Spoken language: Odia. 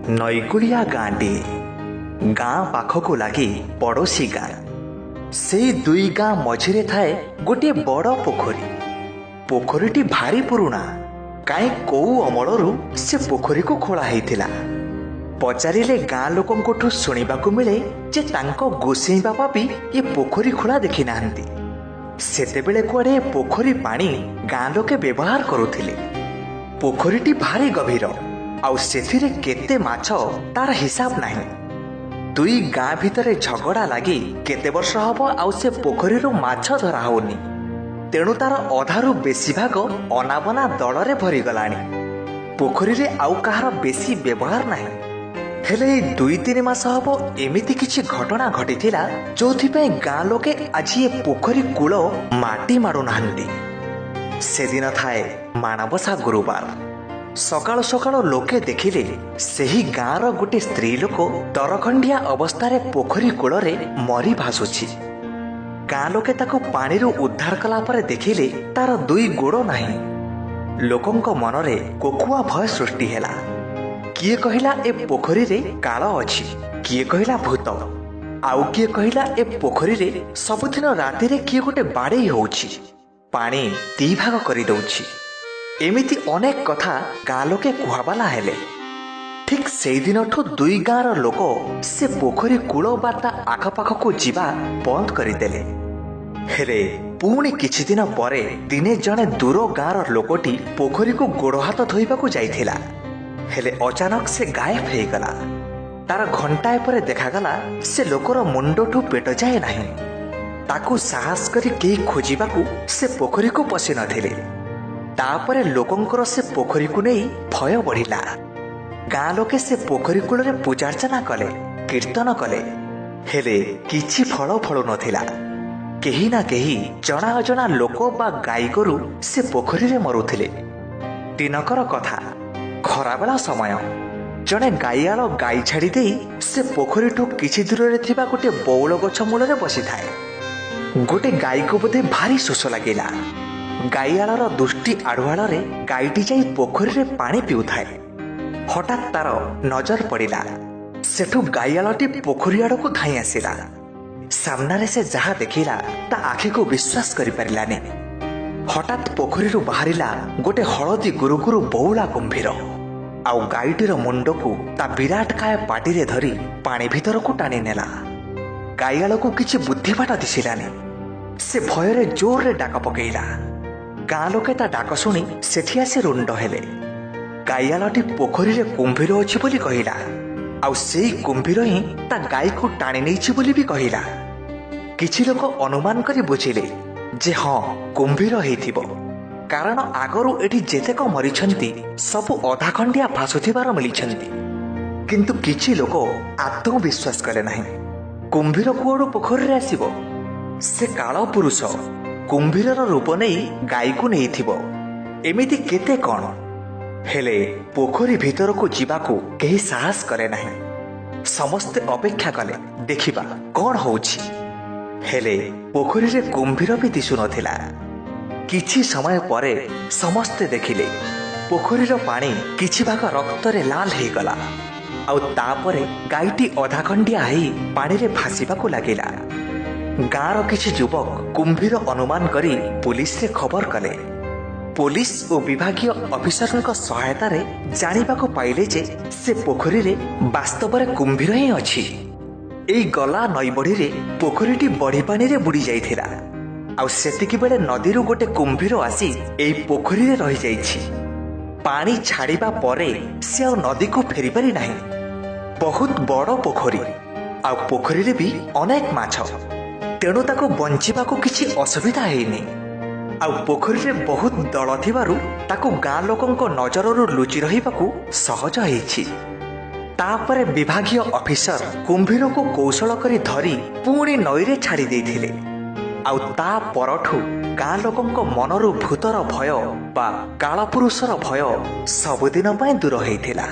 ନଈକୂଳିଆ ଗାଁଟିଏ। ଗାଁ ପାଖକୁ ଲାଗି ପଡ଼ୋଶୀ ଗାଁ। ସେଇ ଦୁଇ ଗାଁ ମଝିରେ ଥାଏ ଗୋଟିଏ ବଡ଼ ପୋଖରୀ। ପୋଖରୀଟି ଭାରି ପୁରୁଣା। କାହିଁ କୋଉ ଅମଳରୁ ସେ ପୋଖରୀକୁ ଖୋଳା ହେଇଥିଲା। ପଚାରିଲେ ଗାଁ ଲୋକଙ୍କଠୁ ଶୁଣିବାକୁ ମିଳେ ଯେ ତାଙ୍କ ଗୋସେଇଁ ବାପା ବି ଏ ପୋଖରୀ ଖୋଳା ଦେଖିନାହାନ୍ତି। ସେତେବେଳେ କୁଆଡ଼େ ଏ ପୋଖରୀ ପାଣି ଗାଁ ଲୋକେ ବ୍ୟବହାର କରୁଥିଲେ। ପୋଖରୀଟି ଭାରି ଗଭୀର, ଆଉ ସେଥିରେ କେତେ ମାଛ ତାର ହିସାବ ନାହିଁ। ଦୁଇ ଗାଁ ଭିତରେ ଝଗଡ଼ା ଲାଗି କେତେ ବର୍ଷ ହବ ଆଉ ସେ ପୋଖରୀରୁ ମାଛ ଧରା ହଉନି। ତେଣୁ ତାର ଅଧାରୁ ବେଶୀ ଭାଗ ଅନାବନା ଦଳରେ ଭରିଗଲାଣି। ପୋଖରୀରେ ଆଉ କାହାର ବେଶୀ ବ୍ୟବହାର ନାହିଁ। ହେଲେ ଏଇ 2-3 ମାସ ହବ ଏମିତି କିଛି ଘଟଣା ଘଟିଥିଲା, ଯୋଉଥିପାଇଁ ଗାଁ ଲୋକେ ଆଜି ଏ ପୋଖରୀ କୂଳ ମାଟି ମାଡୁନାହାନ୍ତି। ସେଦିନ ଥାଏ ମାଣବସା ଗୁରୁବାର। ସକାଳୁ ସକାଳୁ ଲୋକେ ଦେଖିଲେ ସେହି ଗାଁର ଗୋଟେ ସ୍ତ୍ରୀ ଲୋକ ଦରଖଣ୍ଡିଆ ଅବସ୍ଥାରେ ପୋଖରୀ କୂଳରେ ମରି ଭାସୁଛି। ଗାଁ ଲୋକେ ତାକୁ ପାଣିରୁ ଉଦ୍ଧାର କଲା ପରେ ଦେଖିଲେ ତାର ଦୁଇ ଗୋଡ଼ ନାହିଁ। ଲୋକଙ୍କ ମନରେ କୋକୁଆ ଭୟ ସୃଷ୍ଟି ହେଲା। କିଏ କହିଲା ଏ ପୋଖରୀରେ କାଳ ଅଛି, କିଏ କହିଲା ଭୂତ, ଆଉ କିଏ କହିଲା ଏ ପୋଖରୀରେ ସବୁଦିନ ରାତିରେ କିଏ ଗୋଟେ ବାଡ଼େଇ ହଉଛି, ପାଣି ଦି ଭାଗ କରିଦଉଛି। ଏମିତି ଅନେକ କଥା ଗାଁ ଲୋକେ କୁହାବାଲା ହେଲେ। ଠିକ୍ ସେଇଦିନଠୁ ଦୁଇ ଗାଁର ଲୋକ ସେ ପୋଖରୀ କୂଳ ବା ତା ଆଖପାଖକୁ ଯିବା ବନ୍ଦ କରିଦେଲେ। ହେଲେ ପୁଣି କିଛି ଦିନ ପରେ ଦିନେ ଜଣେ ଦୂର ଗାଁର ଲୋକଟି ପୋଖରୀକୁ ଗୋଡ଼ ହାତ ଧୋଇବାକୁ ଯାଇଥିଲା। ହେଲେ ଅଚାନକ ସେ ଗାୟବ ହେଇଗଲା। ତାର ଘଣ୍ଟାଏ ପରେ ଦେଖାଗଲା ସେ ଲୋକର ମୁଣ୍ଡଠୁ ପେଟ ଯାଏ ନାହିଁ। ତାକୁ ସାହସ କରି କେହି ଖୋଜିବାକୁ ସେ ପୋଖରୀକୁ ପଶି ନଥିଲେ। ତାପରେ ଲୋକଙ୍କର ସେ ପୋଖରୀକୁ ନେଇ ଭୟ ବଢ଼ିଲା। ଗାଁ ଲୋକେ ସେ ପୋଖରୀ କୂଳରେ ପୂଜାର୍ଚ୍ଚନା କଲେ, କୀର୍ତ୍ତନ କଲେ, ହେଲେ କିଛି ଫଳ ଫଳୁ ନଥିଲା। କେହି ନା କେହି ଜଣା ଅଜଣା ଲୋକ ବା ଗାଈ ଗୋରୁ ସେ ପୋଖରୀରେ ମରୁଥିଲେ। ଦିନକର କଥା, ଖରାବେଳ ସମୟ। ଜଣେ ଗାଈଆଳ ଗାଈ ଛାଡ଼ି ଦେଇ ସେ ପୋଖରୀଠୁ କିଛି ଦୂରରେ ଥିବା ଗୋଟେ ବଉଳ ଗଛ ମୂଳରେ ବସିଥାଏ। ଗୋଟେ ଗାଈକୁ ବୋଧେ ଭାରି ଶୋଷ ଲାଗିଲା। ଗାଈଆଳର ଦୃଷ୍ଟି ଆଢୁଆଳରେ ଗାଈଟି ଯାଇ ପୋଖରୀରେ ପାଣି ପିଉଥାଏ। ହଠାତ୍ ତାର ନଜର ପଡ଼ିଲା। ସେଠୁ ଗାଈଆଳଟି ପୋଖରୀ ଆଡ଼କୁ ଧାଇଁ ଆସିଲା। ସାମ୍ନାରେ ସେ ଯାହା ଦେଖିଲା ତା ଆଖିକୁ ବିଶ୍ୱାସ କରିପାରିଲାନି। ହଠାତ୍ ପୋଖରୀରୁ ବାହାରିଲା ଗୋଟେ ହଳଦୀ ଗୁରୁଗୁରୁ ବଉଳା କୁମ୍ଭୀର, ଆଉ ଗାଈଟିର ମୁଣ୍ଡକୁ ତା ବିରାଟ କାୟ ପାଟିରେ ଧରି ପାଣି ଭିତରକୁ ଟାଣି ନେଲା। ଗାଈଆଳକୁ କିଛି ବୁଦ୍ଧିବାଟ ଦିଶିଲାନି। ସେ ଭୟରେ ଜୋରରେ ଡାକ ପକେଇଲା। ଗାଁ ଲୋକେ ତା ଡାକ ଶୁଣି ସେଠି ଆସି ରୁଣ୍ଡ ହେଲେ। ଗାଈଆଳଟି ପୋଖରୀରେ କୁମ୍ଭୀର ଅଛି ବୋଲି କହିଲା, ଆଉ ସେଇ କୁମ୍ଭୀର ହିଁ ତା ଗାଈକୁ ଟାଣି ନେଇଛି ବୋଲି ବି କହିଲା। କିଛି ଲୋକ ଅନୁମାନ କରି ବୁଝିଲେ ଯେ ହଁ, କୁମ୍ଭୀର ହେଇଥିବ, କାରଣ ଆଗରୁ ଏଠି ଯେତେକ ମରିଛନ୍ତି ସବୁ ଅଧା ଖଣ୍ଡିଆ ଭାସୁଥିବାର ମିଳିଛନ୍ତି। କିନ୍ତୁ କିଛି ଲୋକ ଆଦୌ ବିଶ୍ୱାସ କଲେ ନାହିଁ। କୁମ୍ଭୀର କୁଆଡ଼ୁ ପୋଖରୀରେ ଆସିବ? ସେ କାଳ ପୁରୁଷ କୁମ୍ଭୀରର ରୂପ ନେଇ ଗାଈକୁ ନେଇଥିବ, ଏମିତି କେତେ କ'ଣ। ହେଲେ ପୋଖରୀ ଭିତରକୁ ଯିବାକୁ କେହି ସାହସ କଲେ ନାହିଁ। ସମସ୍ତେ ଅପେକ୍ଷା କଲେ, ଦେଖିବା କ'ଣ ହଉଛି। ହେଲେ ପୋଖରୀରେ କୁମ୍ଭୀର ବି ଦିଶୁନଥିଲା। କିଛି ସମୟ ପରେ ସମସ୍ତେ ଦେଖିଲେ ପୋଖରୀର ପାଣି କିଛି ଭାଗ ରକ୍ତରେ ଲାଲ ହେଇଗଲା, ଆଉ ତାପରେ ଗାଈଟି ଅଧା ଖଣ୍ଡିଆ ହେଇ ପାଣିରେ ଭାସିବାକୁ ଲାଗିଲା। ଗାଁର କିଛି ଯୁବକ କୁମ୍ଭୀର ଅନୁମାନ କରି ପୋଲିସରେ ଖବର କଲେ। ପୋଲିସ ଓ ବିଭାଗୀୟ ଅଫିସରଙ୍କ ସହାୟତାରେ ଜାଣିବାକୁ ପାଇଲେ ଯେ ସେ ପୋଖରୀରେ ବାସ୍ତବରେ କୁମ୍ଭୀର ହିଁ ଅଛି। ଏଇ ଗଲା ନଈ ବଢ଼ିରେ ପୋଖରୀଟି ବଢ଼ି ପାଣିରେ ବୁଡ଼ି ଯାଇଥିଲା, ଆଉ ସେତିକି ବେଳେ ନଦୀରୁ ଗୋଟେ କୁମ୍ଭୀର ଆସି ଏଇ ପୋଖରୀରେ ରହିଯାଇଛି। ପାଣି ଛାଡ଼ିବା ପରେ ସେ ଆଉ ନଦୀକୁ ଫେରିପାରି ନାହିଁ। ବହୁତ ବଡ଼ ପୋଖରୀ, ଆଉ ପୋଖରୀରେ ବି ଅନେକ ମାଛ, ତେଣୁ ତାକୁ ବଞ୍ଚିବାକୁ କିଛି ଅସୁବିଧା ହେଇନି। ଆଉ ପୋଖରୀରେ ବହୁତ ଦଳ ଥିବାରୁ ତାକୁ ଗାଁ ଲୋକଙ୍କ ନଜରରୁ ଲୁଚି ରହିବାକୁ ସହଜ ହେଇଛି। ତାପରେ ବିଭାଗୀୟ ଅଫିସର କୁମ୍ଭୀରକୁ କୌଶଳ କରି ଧରି ପୁଣି ନଈରେ ଛାଡ଼ି ଦେଇଥିଲେ। ଆଉ ତା ପରଠୁ ଗାଁ ଲୋକଙ୍କ ମନରୁ ଭୂତର ଭୟ ବା କାଳପୁରୁଷର ଭୟ ସବୁଦିନ ପାଇଁ ଦୂର ହେଇଥିଲା।